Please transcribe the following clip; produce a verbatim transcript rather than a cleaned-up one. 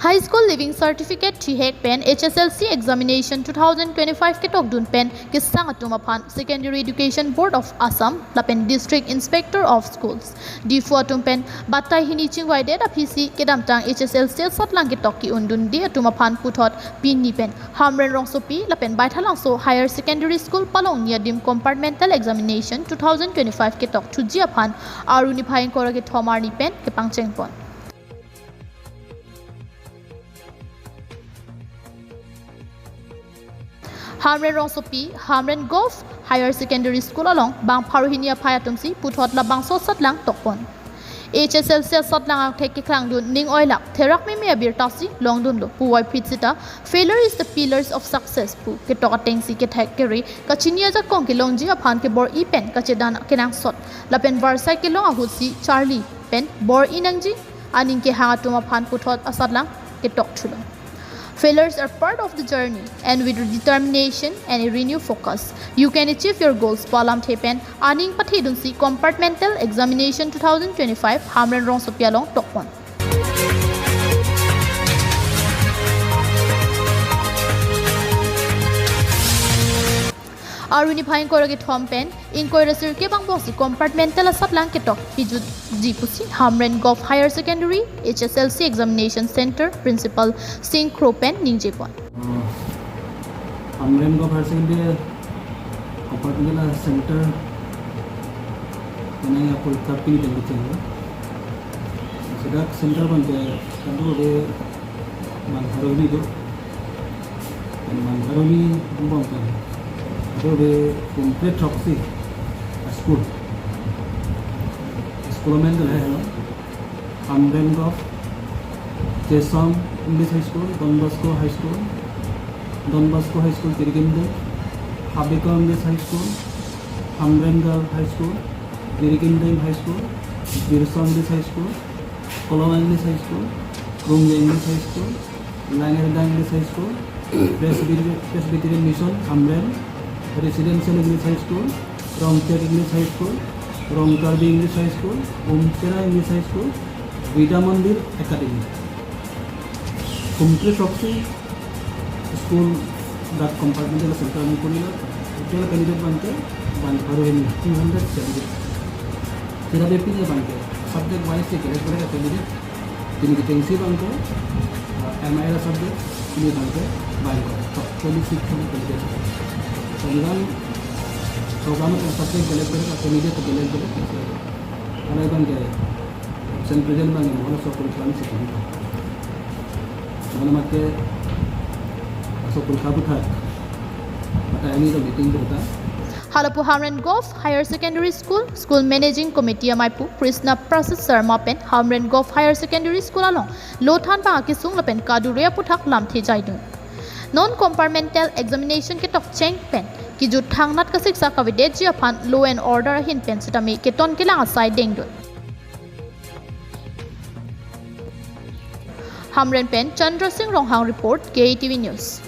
High School Leaving Certificate thihek pen H S L C Examination two thousand twenty-five ketokdun pen kesang atum aphan Secondary Education Board of Assam lapen District Inspector of Schools, Diphu atum pen batai hini chingvaidet aphisi kedamtang H S L C asatlang ketok ke-undunde atum aphan puthot pini pen Hamren Rongsopi lapen Baithalangso Higher Secondary School palongni adim Compartmental Examination two thousand twenty-five ketok thuji aphan Aru niphai ingkoi ra kethom arni pen kepangchengpon. Hamren Rongsopi, Hamren Govt Higher Secondary School along bang pharo hini aphai atumsi puthot labangso asatlang tokpon. H S L C asatlang angthek keklangdun ning oilak therak meme abirta si longdunlo puvoiphit sita "Failure is the pillars of success" pu ketok atengsi kethek kere kachini ajakong kelongji aphan kebor-i pen kachedan kenangsot lapen varsai kelong ahutsi charli pen bor-i nangji aning kehang atum aphan puthot asatlang ketok thulo. "Failures are part of the journey, and with determination and a renewed focus, you can achieve your goals" pu alamthe pen aning pathedunsi Compartmental Examination two thousand twenty-five Hamren Rongsopi along tokpon. Aru niphai ingkoi ra kethom pen ingkoi ra sirkep angbongsi Compartmental asatlang ketok pijutji pusi Hamren Govt Higher Secondary H S L C Examination Center Principal Sing Kro pen ningjepon. Hamren Govt Higher Secondary Compartmental Center, mane ya porikha pini pen kecheng lo. Seta center abangke kadu de bang pharo hini do. Bang pharo hini angbong pen kadu de complete throksi school. School amen ke lahelo: Hamren Govt Chesong English High School, Don Bosco High School, Don Bosco High School Jirikindeng, Habikong English High School, Hamren Girls High School, Jirikindeng High School, Birsong English High School, Kolong English High School, Krungye English High School, Langerdang English High School, Presbyterian, Presbyterian Mission Hamren, Residential English High School, Rongchek English High School, Rongkarbi English High School, Umchera English High School, Vidya Mandir Academy. Complete throksi school dak Compartmental Center amen kurilo. Total candidate abangke bang pharo hini, two hundred candidate. Seta pini abangke subject wise si collect kore candidate. Pini kechengsi abangke, uh, M I R subject, pini abangke bang top twenty-six candidate. Kemudian program yang subject collect kore candidate collect kore. Karena abangke absent present abangke mohon so kurang sih. Mana make so kurang kabuthak. Mata ini to meeting berita. Halapu Hamren Govt Higher Secondary School, School Managing Committee amaipu Krishna Prasad Sharma pen Hamren Govt Higher Secondary School along lothan bang akesung lapen kadure aputhak lamthe jaidun. Non Compartmental Examination ketok cheng pen kijut thangnat kasiksa kavedetji aphan law and order ahin pen sitame keton kelang asai dengdun. Hamren pen Chandra Singh Ronghang report, K A T V News.